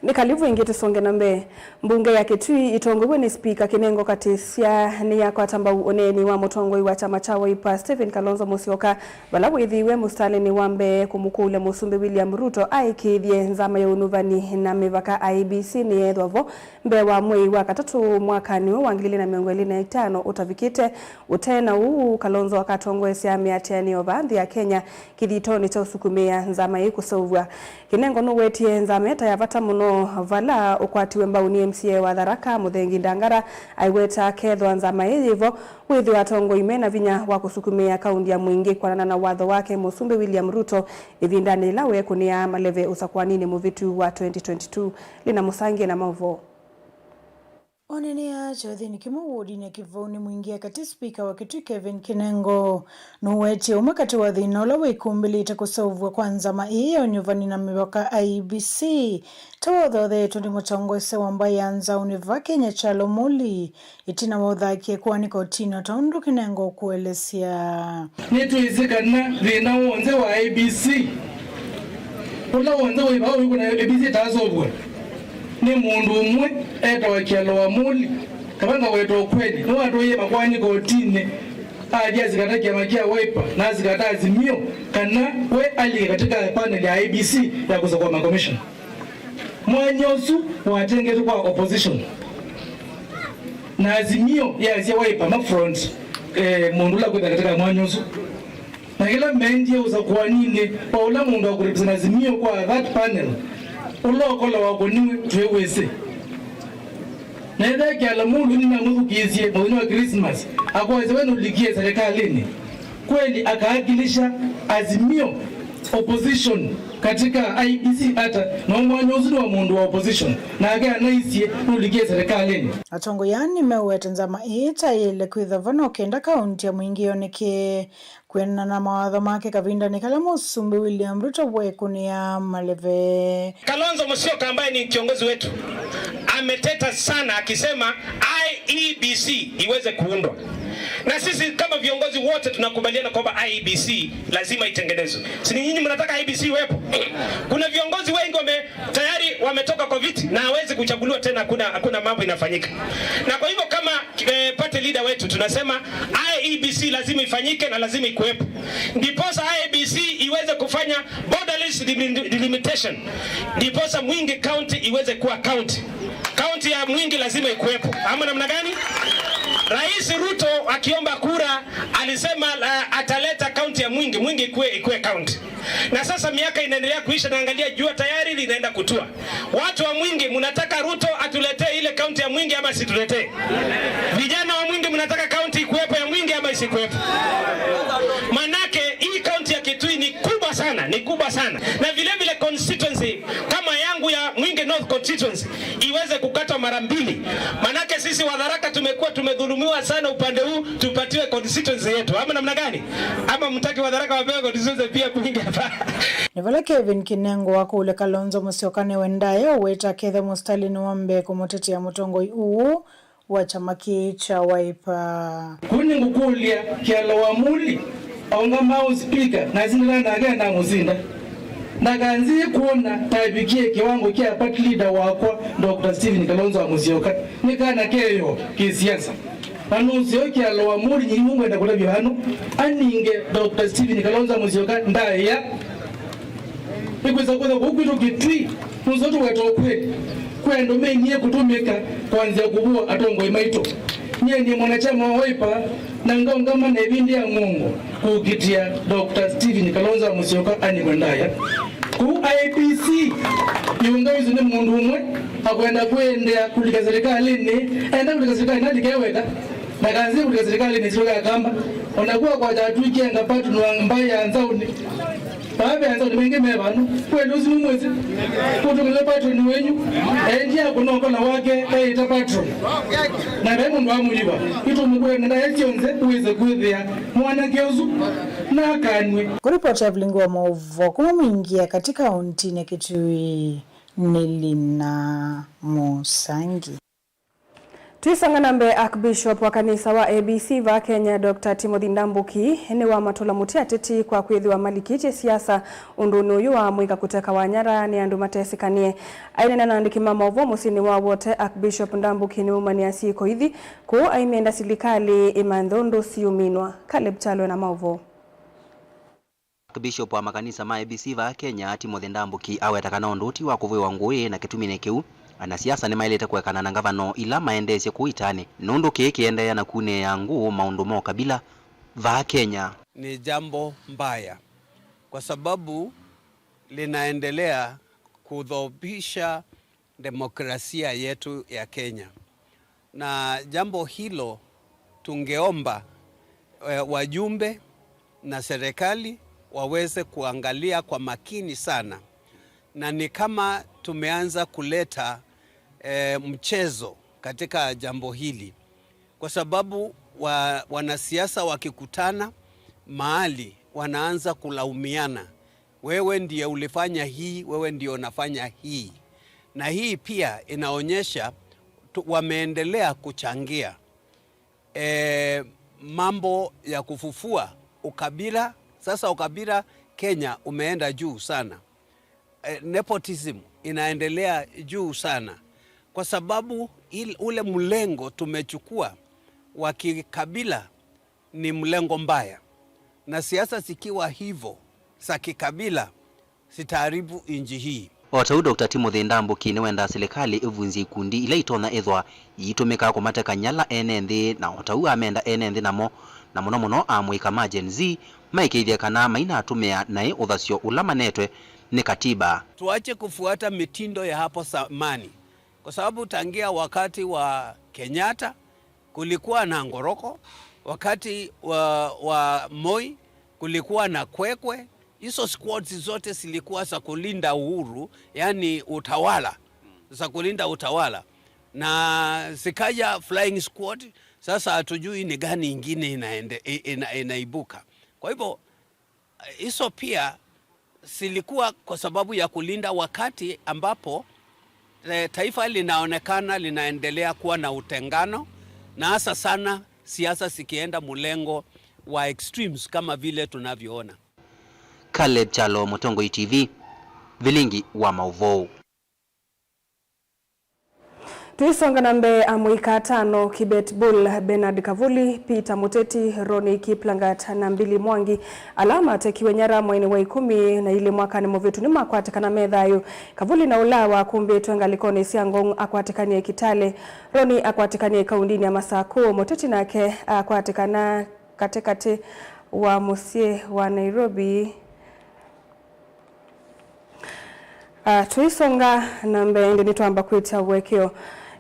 Ĩkalivu ĩngĩ tũsonge na mbee. Mbunge ya Kitui ĩtongoew'e nĩ Spika Kinengo Katisya nĩyakwata mbau ũneeni wa mũtongoi wa kyama kya Wiper Stephen Kalonzo Musyoka, vala wĩthĩiwe mũsitalĩnĩ wa mbee kũmũkũlya Mũsumbĩ William Ruto aĩkĩĩthye nzama ya ũnyuvani na mĩvaka I E B C nĩyeethwa vo mbee wa mwei wa katatũ mwakanĩ ũũ wa ngili ilĩ na mĩongo ĩlĩ na itano ũtavikĩte. Ũtee na ũu, Kalonzo akatongoesya mĩatĩanĩo vaa nthĩ ya Kenya kĩthitonĩ kya ũsukumĩĩa nzama ĩĩ kũseũvw'a. Kinengo nũwetie nzama ĩĩ ta ya vata mũno, vala ũkwatiwe mbau nĩ M C A wa Tharaka, Mũthengi Ndangara, aiweta kethwa nzama ĩĩ yĩvo, wĩthĩwa atongoi mena vinya wa kũsukumĩĩa kaunti ya Mwingi kwanana na watho wake Mũsumbĩ William Ruto ĩvindanĩ yĩla weekũnĩaa maleve ũsakũaninĩ mũvĩtu wa twenty twenty-two. Lina Mũsangie na maũvoo. Onene ya kyathĩnĩ kĩmwe wodinĩ ya Kĩvaũnĩ Mwingi ya Katĩ, spika wa Kitui Kevin Kinengo nũwetie ũmwe katĩ wa thĩna ũla wĩkumbĩlĩte kũseũvw'a kwa nzama ĩĩ ya ũnyuvani na mĩvaka I E B C ta ũthothetwe nĩ mũtongoesya wa mbaĩ ya nzaũnĩ vaa Kenya Kyalo Muli ĩtina wa ũthakie kũanika ũtino ta ũndũ Kinengo ũkũelesya. Nĩtwĩsĩ kana thĩna w'onthe wa I E B C, ũla w'onthe wĩ vau wĩkũna I E B C ĩtaseũvw'a, nĩ mũndũ ũmwe etawa Kyalo wa Muli, kavanga weta ũkweli, nĩwatwaie makoani kotinĩ, athi asikata kyama kya Wiper na asikata Azimio kana we alike katika panel ya I E B C ya kũsakũa makomishona. Mwanya ũsu watengetwe kwa opposition, na Azimio yasya Wiper ma front, eh, mũndũ ũla kwĩtha katika mwanya ũsu. Na kĩla meendie ũsakũaninĩ wa ũla mũndũ wa kũrepresent Azimio kwa that panel, ũla ũkola wakũniwe twĩwĩsĩ. Na ethĩa Kyalo Muli nĩnamũthukĩĩsye mũthenya wa Christmas, akwasya we nũlikie serikalĩnĩ, kweli akaakilisha Azimio opposition katika I E B C ata, na mwanya ũsu nĩ wa mũndũ wa opposition, nake anaisye nũlikie serikalĩnĩ. Atongoi aa nĩmeũete nzama ĩĩ ta yĩle kwĩthwa vano kenda kaunti ya Mwingi yoneke kwĩanana na mawatho make kavindanĩ kala Mũsumbĩ William Ruto weekũnĩaa maleve. Kalonzo Musyoka ambaye ni kiongozi wetu ameteta sana akisema I E B C iweze kuundwa. Na sisi kama viongozi wote tunakubaliana kwamba I E B C lazima itengenezwe. Si ni nyinyi mnataka I E B C iwepo? Kuna viongozi wengi wame-, tayari wametoka kwa viti na hawezi kuchaguliwa tena, hakuna, hakuna mambo inafanyika. Na kwa hivyo kama eh, party leader wetu, tunasema I E B C lazima ifanyike na lazima ikuwepo. Ndiposa I E B C iweze kufanya borderless delim-, delimitation. Ndiposa Mwingi County iweze kuwa county. County ya Mwingi lazima ikuwepo. Ama namna gani? Rais Ruto akiomba kura alisema, uh, ataleta county ya Mwingi, Mwingi ikuwe, ikuwe county. Na sasa miaka inaendelea kuisha, naangalia jua tayari linaenda kutua. Watu wa Mwingi, mnataka Ruto atuletee ile kaunti ya Mwingi ama situletee? Vijana wa Mwingi, mnataka kaunti ikuwepo ya Mwingi ama isikuwepo? Manake hii kaunti ya Kitui ni kubwa sana, ni kubwa sana. Na vile vile constituency kama yangu ya Mwingi North constituency iweze kukatwa mara mbili. Manake sisi wa Tharaka tumekuwa tumedhulumiwa sana upande huu, tupatiwe constituency yetu. Ama namna gani? Ama mtaki wa Tharaka wapewe constituency pia Mwingi hapa? Nĩ vala Kevin Kinengo wakũlya Kalonzo Musyoka nĩwe ndaĩa ũwĩta aketha mũsitalĩnĩ wa mbee kũmũtetea mũtongoi ũũ wa kyama kĩĩ kya Wiper. Kũu nĩngũkũlya Kyalo wa Muli, aũngama ũspika, nasindana nake na namũsinda. Ndakanzie kwona tavikie kĩwango kya party leader wakwa, Doctor Stephen Kalonzo wa Musyoka. Nĩ kana keyo kĩsiasa. Na nũseo Kyalo wa Muli nyinyi ngwenda kũtavya vano, aninge Doctor Stephen Kalonzo wa Musyoka ndaĩa. Nĩkwĩsa kwĩthwa kũu kwitũ Kitui, nũseo tũweta ũkweli. Kwĩ andũ meinie kũtũmĩka kwanzĩa kũvũa atongoi maitũ. Nyie nĩ mwanakyama wa Wiper, na ngaũngama na ĩvĩndĩ ya ng'ongo kũkitĩa Doctor Stephen Kalonzo wa Musyoka anĩkwe ndaĩa. Kũu I E B C yĩũngamĩswe nĩ mũndũ ũmwe akwenda kwĩendea kũlika serikalĩnĩ, enda kũlika serikalĩnĩ alike weka. Ndakanzie kũlika serikalĩnĩ silo ya Kamba. Ona kuwa kwa jatwikie nga patron wa mbaĩ ya nzaũnĩ. Vaa ve anzaũnĩ maingĩ me vano. Kweli ũsu nĩmwĩsĩ? Kũtũmĩle patron wenyu. Endi akũna ũkola wake eĩta patron. Na ve mũndũ amũliva. Itũmũkwĩa na ndaĩa syonthe wĩse kwĩthĩa mwanake ũsu nakanw'e. Kũripota Evelyn wa maũvoo kuma Mwingi ya Katĩ kauntinĩ Kitui, nĩ Lina Mũsangi. Tũisonga na mbee, Archbishop wa kanisa wa A B C vaa Kenya, Doctor Timothy Ndambuki, nĩwamatũla mũtĩ ateti kwa kwĩthĩwa malikĩtye siasa ũndũnĩ ũyũ wa mũika kũteka wanyara nĩ andũ matesĩkanie. Aineena na andĩki ma maũvoo mũsyĩnĩ wa Wote, Archbishop Ndambuki nĩwaumanĩa syĩko ithi kũũ aimenda silikalĩ ĩmanthe ũndũ siũminwa. Caleb Kyalo na maũvoo. Archbishop wa makanisa ma A B C vaa Kenya, Timothy Ndambuki, aweta kana ũndũ ũũ ti wa kũvw'ĩwa ngũĩ, na kĩtumi nĩ kĩu, anasiasa nĩmaĩlĩte kũekana na ngavano ila maendeesye kũu itanĩ, nũndũ kĩĩ kĩendeea na kunĩĩa ngũũ maũndũ ma ũkabila vaa Kenya. Ni jambo mbaya kwa sababu linaendelea kudhoofisha demokrasia yetu ya Kenya. Na jambo hilo tungeomba, eh, wajumbe na serikali waweze kuangalia kwa makini sana. Na ni kama tumeanza kuleta, eh, mchezo katika jambo hili. Kwa sababu wa-, wanasiasa wakikutana mahali wanaanza kulaumiana. Wewe ndiye ulifanya hii, wewe ndiye unafanya hii. Na hii pia inaonyesha tu, wameendelea kuchangia, eh, mambo ya kufufua ukabila. Sasa ukabila Kenya umeenda juu sana. Eh, nepotism inaendelea juu sana kwa sababu il-, ule mlengo tumechukua wa kikabila ni mlengo mbaya, na siasa zikiwa hivyo za kikabila zitaharibu nchi hii. O ta ũu, Doctor Timothy Ndambuki nĩwendaa silikalĩ ĩvunzye ikundi ila itonya ĩthwa iitũmĩka kũmateka nyala ene nthĩ, na o ta ũu amenda ene nthĩ namo, na mũno mũno amũika ma Gen Z, maĩkĩĩthye kana mainatũmĩa naĩ ũthasyo ũla manetwe nĩ katiba. Tuache kufuata mitindo ya hapo zamani, kwa sababu tangia wakati wa Kenyatta kulikuwa na Ngoroko, wakati wa, wa Moi kulikuwa na Kwekwe. Hizo squads zote zilikuwa za kulinda uhuru, yani utawala, za kulinda utawala, na zikaja flying squad. Sasa hatujui ni gani ingine inaende-, ina-, inaibuka. Kwa hivyo, hizo pia zilikuwa kwa sababu ya kulinda wakati ambapo, eh, taifa linaonekana linaendelea kuwa na utengano, na hasa sana siasa zikienda mlengo wa extremes kama vile tunavyoona. Caleb Kyalo, Mũtongoi T V, vilingi wa maũvoo. Tũisonga na mbee, amũika atano, Kibet Bull, Bernard Kavuli, Peter Mũteti, Ronnie Kiplangat na Billy Mwangi, ala matekiwe nyara mweinĩ wa ikũmi na ilĩ mwakanĩ mũvĩtu, nĩmakwatĩkana me thayũ. Kavuli na ũla wakũmbĩtwe ngalĩkonĩ sya Ngong akwatĩkanie Kitale, Ronnie akwatĩkanie kaundinĩ ya Masakũ, Mũteti nake akwatĩkana katĩkatĩ wa mũsyĩ wa Nairobi. Ah, tũisonga na mbee, ĩndĩ nĩtwamba kwĩtya ũekeo.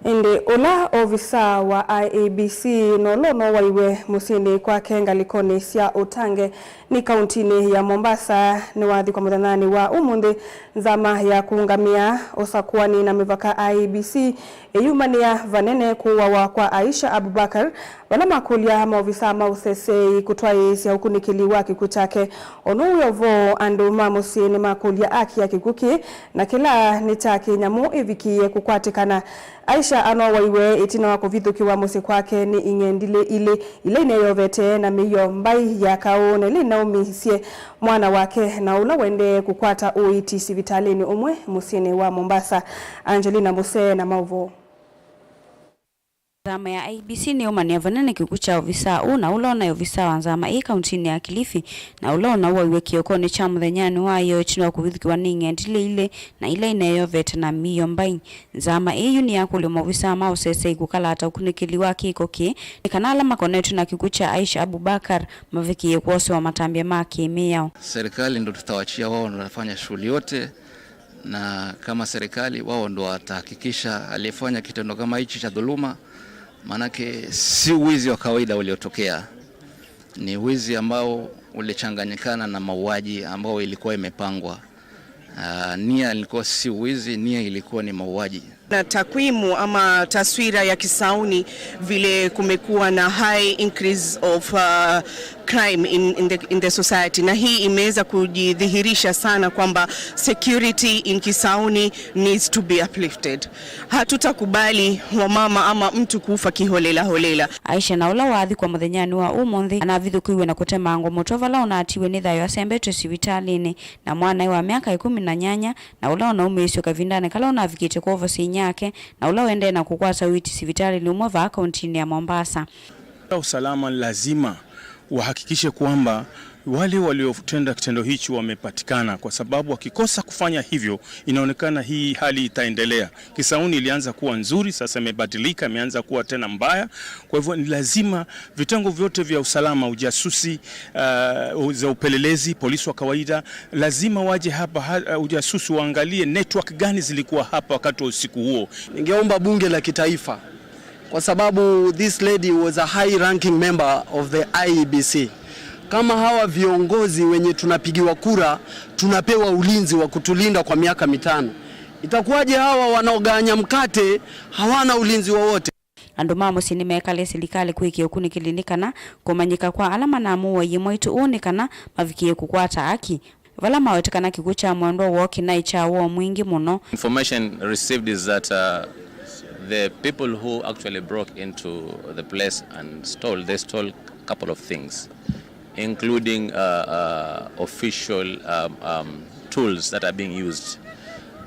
Ĩndĩ ũla ovisaa wa I E B C na ũla ũnowaiwe mũsyĩnĩ kwake ngalĩkonĩ sya Ũtange nĩ kauntinĩ ya Mombasa nĩwathikwa mũthenyanĩ wa ũmũnthĩ. Nzama ya kũũngamĩa ũsakũani na mĩvaka I E B C ĩyumanĩa vanene kũawa kwa Aisha Abubakar, vala makũlya maovisaa ma ũseseĩ kũtwaĩĩsya ũkunĩkĩli wa kĩkw'ũ kyake. Ono wĩ o vo, andũ ma mũsyĩ nĩmakũlya aki ya kĩkw'ũ kĩĩ na kĩla nĩ kya kĩnyamũ ĩvikĩĩe kũkwatĩkana. Aisha anowaiwe ĩtina wa kũvithũkĩwa mũsyĩ kwake nĩ ing'endilĩ ilĩ ila ineeyovete na mĩio mbai ya kaũ na ila inaumisye mwana wake na ũla ũendee kũkwata ũiiti sivitalĩnĩ ũmwe mũsyĩnĩ wa Mombasa. Angelina Musee na maũvoo. Nzama ya I E B C nĩyũmanĩa vanene kĩkw'ũ kya ovisaa ũũ na ũla ũnaĩ ovisaa wa nzama ĩĩ kauntinĩ ya Kilifi, na ũla ũnawaiwe kĩokonĩ kya mũthenyanĩ wa ĩyoo ĩtina wa kũvithũkĩwa nĩ ing'endilĩ ilĩ na ila ineeyovete na mĩio mbai. Nzama ĩĩ yu nĩyakũlya maovisaa ma ũseseĩ kũkalata ũkunĩkĩli wa kĩko kĩĩ nĩ kana ala makonetw'e na kĩkw'ũ kya Aisha Abubakar mavikĩĩe kwosewa matambya ma kĩmĩao. Serikali ndo tutawachia, wao ndo watafanya shughuli yote, na kama serikali, wao ndo watahakikisha aliyefanya kitendo kama hichi cha dhuluma, maanake si wizi wa kawaida uliotokea, ni wizi ambao ulichanganyikana na mauaji ambao ilikuwa imepangwa. Ah, nia ilikuwa si wizi, nia ilikuwa ni mauaji. Na takwimu ama taswira ya Kisauni vile kumekuwa na high increase of, uh, crime in, in the, in the society, na hii imeweza kujidhihirisha sana kwamba security in Kisauni needs to be uplifted. Hatutakubali wamama ama mtu kufa kiholela holela. Aisha, na ũla wathikwa mũthenyanĩ wa ũmũnthĩ, anavithũkĩiwe na kũtemangwa mũtwe vala ũnatiwe nĩ thayũ asembetwe sivitalĩnĩ, na mwanae wa myaka ĩkũmi na nyanya, na ũla ũnaumĩĩsw'e kavindanĩ kala ũnavikĩte kwovosya inyake, na ũla ũendee na kũkwata ũiiti sivitalĩnĩ ũmwe vaa kauntinĩ ya Mombasa. Usalama lazima wahakikishe kwamba wale waliotenda kitendo hichi wamepatikana, kwa sababu wakikosa kufanya hivyo, inaonekana hii hali itaendelea. Kisauni ilianza kuwa nzuri, sasa imebadilika, imeanza kuwa tena mbaya. Kwa hivyo ni lazima vitengo vyote vya usalama, ujasusi, uh, za upelelezi, polisi wa kawaida, lazima waje hapa, ha-, uh, ujasusi waangalie network gani zilikuwa hapa wakati wa usiku huo. Ningeomba bunge la kitaifa, kwa sababu this lady was a high ranking member of the I E B C. Kama hawa viongozi wenye tunapigiwa kura tunapewa ulinzi wa kutulinda kwa miaka mitano, itakuwaje hawa wanaoganya mkate hawana ulinzi wowote? Andũ ma mũsyĩ nĩmekalĩe silikalĩ kwĩkĩa ũkunĩkĩli nĩ kana kũmanyĩka kwa ala manamũaie mwaitũ ũũ nĩ kana mavikĩe kũkwata aki, vala maweta kana kĩkw'ũ kya mwendwa woo kĩnaĩ kya woo mwingĩ mũno. Information received is that, uh, the people who actually broke into the place and stole, they stole a couple of things, including, uh, uh, official, um, um, tools that are being used,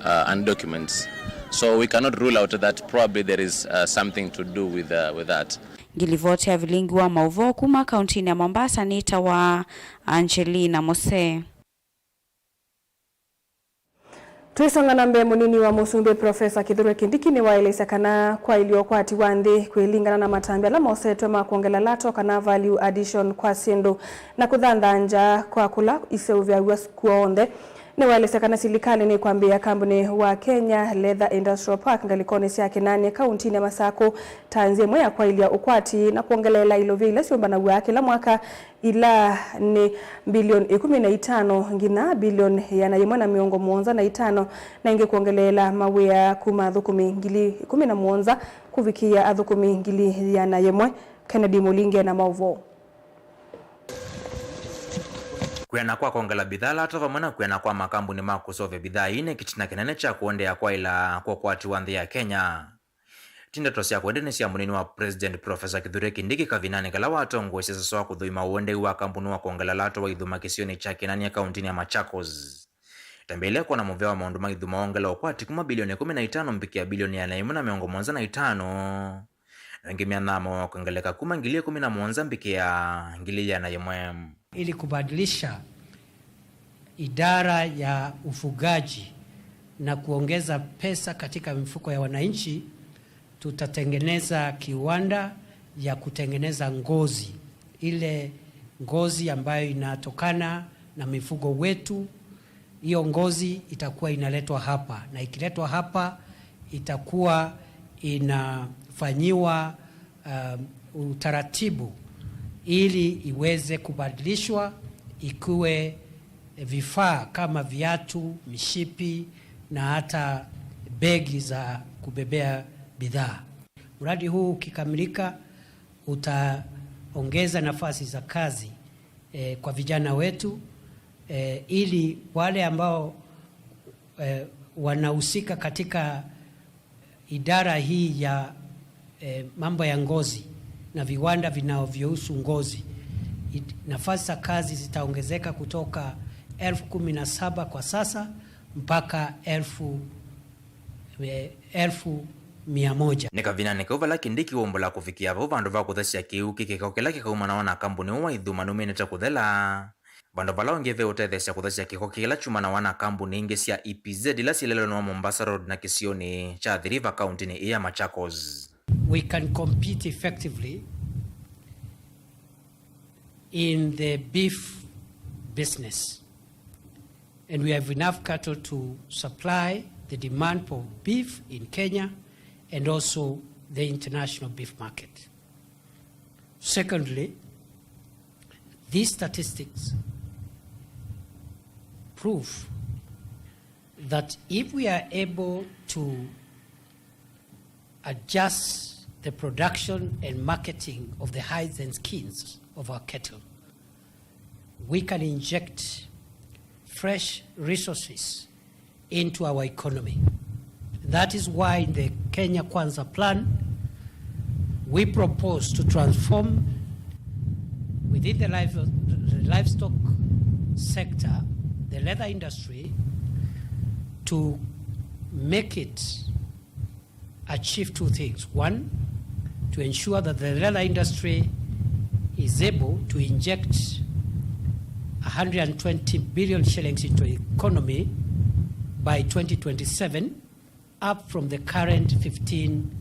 uh, and documents. So we cannot rule out that probably there is, uh, something to do with, uh, with that. Ngilivoti ya vilingi wa maũvoo kuma kauntinĩ ya Mombasa nĩtawa Angelina Mose. Twĩsonga na mbee, mũnini wa mũsumbĩ Profesa Kithure Kindiki nĩwaelesya kana kwaĩlya ũkwati wa nthĩ kwĩlingana na matambya ala mosetwe ma kwongela lato kana value addition kwa syĩndũ na kũthanthangya kwa kũla iseũvĩaw'a kw'onthe. Nĩwaelesya kana silikalĩ nĩkwambĩĩa kambunĩ wa Kenya Leather Industrial Park ngalĩkonĩ sya Kinanie kauntinĩ ya Masakũ ta nzĩa ĩmwe ya kwaĩlya ũkwati na kwongeleela ilovia ila syũmbanaw'a kĩla mwaka, ila nĩ mbilioni ĩkũmi na itano nginya mbilioni ĩana yĩmwe na mĩongo mũonza na itano, na ĩngĩ kwongeleela mawĩa kuma athũkũmi ngili ĩkũmi na mũonza kũvikĩĩa athũkũmi ngili ĩana yĩmwe. Kennedy Mũlinge na maũvoo. Kwĩana kwa kwongela bidhaa lato vamwe na kwĩana kwa makambuni ma kũseũvya bidhaa ii nĩ kĩtina kĩnene kya kũendeea kwaĩla kwa ũkwati wa nthĩ ya Kenya. Ti ndeto sya kwendene sya mũnini wa President Professor Kithure Kindiki kavindanĩ kala watongoesye sasa wa kũthũima ũendei wa kambuni wa kwongela lato wa ithuma kĩsionĩ kya Kinanie kauntinĩ ya Machakos. Tambĩĩle kwona mũvea wa maũndũ ma ithuma wongela ũkwati kuma bilioni ĩkũmi na itano mbikĩa bilioni ĩana yĩmwe na mĩongo mũonza na itano. Na ĩngĩ myanthamo wa kwongeleka kuma ngili ĩkũmi na mũonza mbikĩa ngili ĩana yĩmwe. Ili kubadilisha idara ya ufugaji na kuongeza pesa katika mifuko ya wananchi, tutatengeneza kiwanda ya kutengeneza ngozi, ile ngozi ambayo inatokana na mifugo wetu. Hiyo ngozi itakuwa inaletwa hapa, na ikiletwa hapa itakuwa inafanyiwa, um, utaratibu ili iweze kubadilishwa ikuwe vifaa kama viatu, mishipi na hata begi za kubebea bidhaa. Mradi huu ukikamilika, utaongeza nafasi za kazi, eh, kwa vijana wetu, eh, ili wale ambao, eh, wanahusika katika idara hii ya, eh, mambo ya ngozi na viwanda vinavyohusu ngozi, it-, nafasi za kazi zitaongezeka kutoka elfu kumi na saba kwa sasa mpaka elfu, eh, elfu mia moja. Nĩ kavindanĩ kau vala Kindiki waumbũla kũvikĩa vau vandũ va kũthesya kĩu kĩ kĩko kĩla kĩkaumanawa na kambuni ũũ wa ithuma nũminĩte kũthela. Vandũ vala ũngĩ ve ũtetheesya kũthesya kĩko kĩla kyumanawa na kambuni ingĩ sya E P Z ila syĩ lelonĩ wa Mombasa Road na kĩsionĩ kya Athi River kauntinĩ ĩĩ ya Machakos. We can compete effectively in the beef business. And we have enough cattle to supply the demand for beef in Kenya and also the international beef market. Secondly, these statistics prove that if we are able to adjust the production and marketing of the hides and skins of our cattle, we can inject fresh resources into our economy. That is why in the Kenya Kwanza plan, we propose to transform within the live-, the livestock sector, the leather industry, to make it achieve two things. One, to ensure that the leather industry is able to inject a hundred and twenty billion shillings into the economy by twenty twenty-seven, up from the current fifteen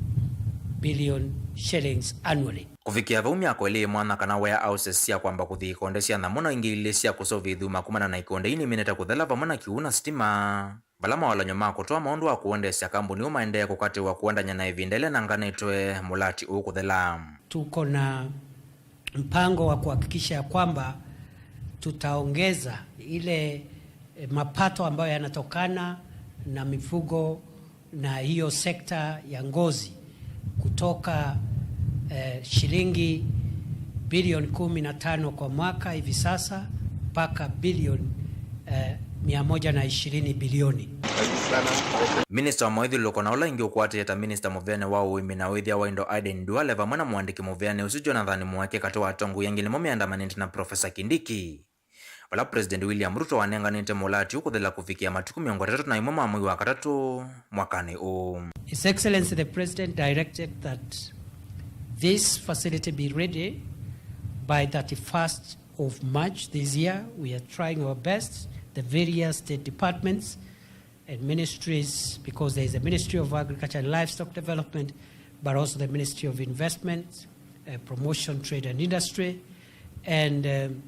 billion shillings annually. Kũvikĩa vau, myako ĩlĩ ĩmwana kana warehouses sya kwamba kũthi ikonde sya nyamũ na ingĩ ilĩ sya kũseũvya ithuma kumana na ikonde ii nĩminĩte kũthela, vamwe na kĩw'ũ na sitima. Vala mawalany'o ma kũtwaa maũndũ wa kũendeesya kambuni ũũ maendee kũkatĩĩwa kũendany'a na ĩvinda ĩla ĩnanganĩtwe mũlati ũũ kũthela. Tuko na mpango wa kuhakikisha ya kwamba tutaongeza ile, eh, mapato ambayo yanatokana na mifugo na hiyo sekta ya ngozi kutoka, eh, shilingi bilioni kumi na tano kwa mwaka hivi sasa mpaka bilioni, eh, mia moja na ishirini bilioni. Minista wa mawĩthyũlũlũko na ũla ĩngĩ ũkwatĩĩe ta minista mũveanĩ wa ũĩmi na ũĩthya wa indo Aden Duale vamwe na mũandĩki mũveanĩ ũsu Jonathan Mweke katĩ wa atongoi angĩ nĩmo meandamanĩte na Profesa Kindiki. Vala President William Ruto wanenganĩte mũlati ũũ kũthela kũvikĩa matukũ mĩongo ĩtatũ na ĩmwe ma mwei wa katatũ mwakanĩ ũũ. His Excellency the President directed that this facility be ready by thirty-first of March this year. We are trying our best, the various state departments and ministries, because there is a Ministry of Agriculture and Livestock Development, but also the Ministry of Investment, uh, Promotion, Trade and Industry, and, um,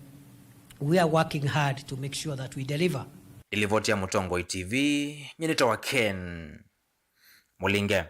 we are working hard to make sure that we deliver. Ĩlivoti ya Mũtongoi T V, nyie nĩtawa Ken Mũlinge.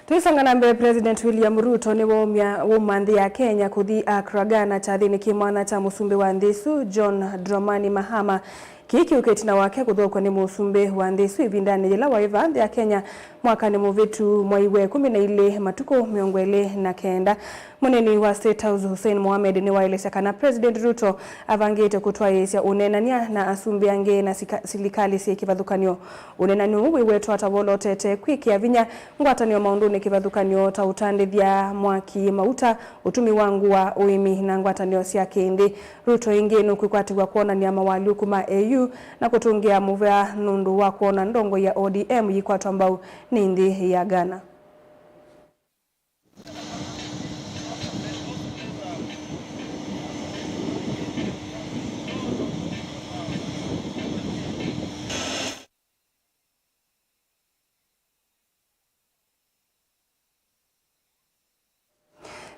Tũisonga na mbee, President William Ruto nĩwaumya, wauma nthĩ ya Kenya kũthi Accra, Ghana, kyathĩnĩ kĩ mwanya kya mũsumbĩ wa nthĩ ĩsu, John Dramani Mahama. Kĩĩ kĩũkĩte ĩtina wake kũthokw'a nĩ mũsumbĩ wa nthĩ ĩsu ĩvindanĩ yĩla waĩ vaa nthĩ ya Kenya mwakanĩ mũvĩtu, mwai wa ĩkũmi na ilĩ, matukũ mĩongo ĩlĩ na kenda. Mũneeni wa State House Hussein Mohamed nĩwaelesya kana President Ruto avangĩte kũtwaĩĩsya ũneenany'a na asumbĩ angĩ na sika-, silikalĩ syĩ kĩvathũkany'o. Ũneenany'o ũũ wĩwetwa ta wolotete kwĩkĩa vinya ngwatanĩo maũndũnĩ kĩvathũkany'o ta ũtandĩthya, mwaki, mauta, ũtumi wa ngũa, ũĩmi na ngwatanĩo sya kĩ-nthĩ. Ruto ĩngĩ nũkwĩkwatĩw'a kwonany'a mawalyũku ma A U na kũtũngĩa mũvea nũndũ wa kwona ndongoi ya O D M yĩkwatwa mbau nĩ nthĩ ya Ghana.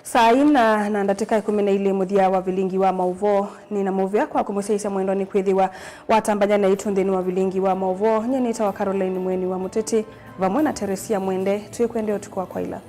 Saa ina na ndatĩka ĩkũmi na ilĩ mũthya wa vilingi wa maũvoo. Nĩ na mũvea kwa kũmũsyaĩĩsya mwendwa nĩkwĩthĩwa watambany'a naitũ nthĩnĩ wa vilingi wa maũvoo. Nyie nĩtawa Caroline Mweni wa Mũteti, vamwe na Teresia Mwende, twĩkwendea ũtukũ wa kwaĩla.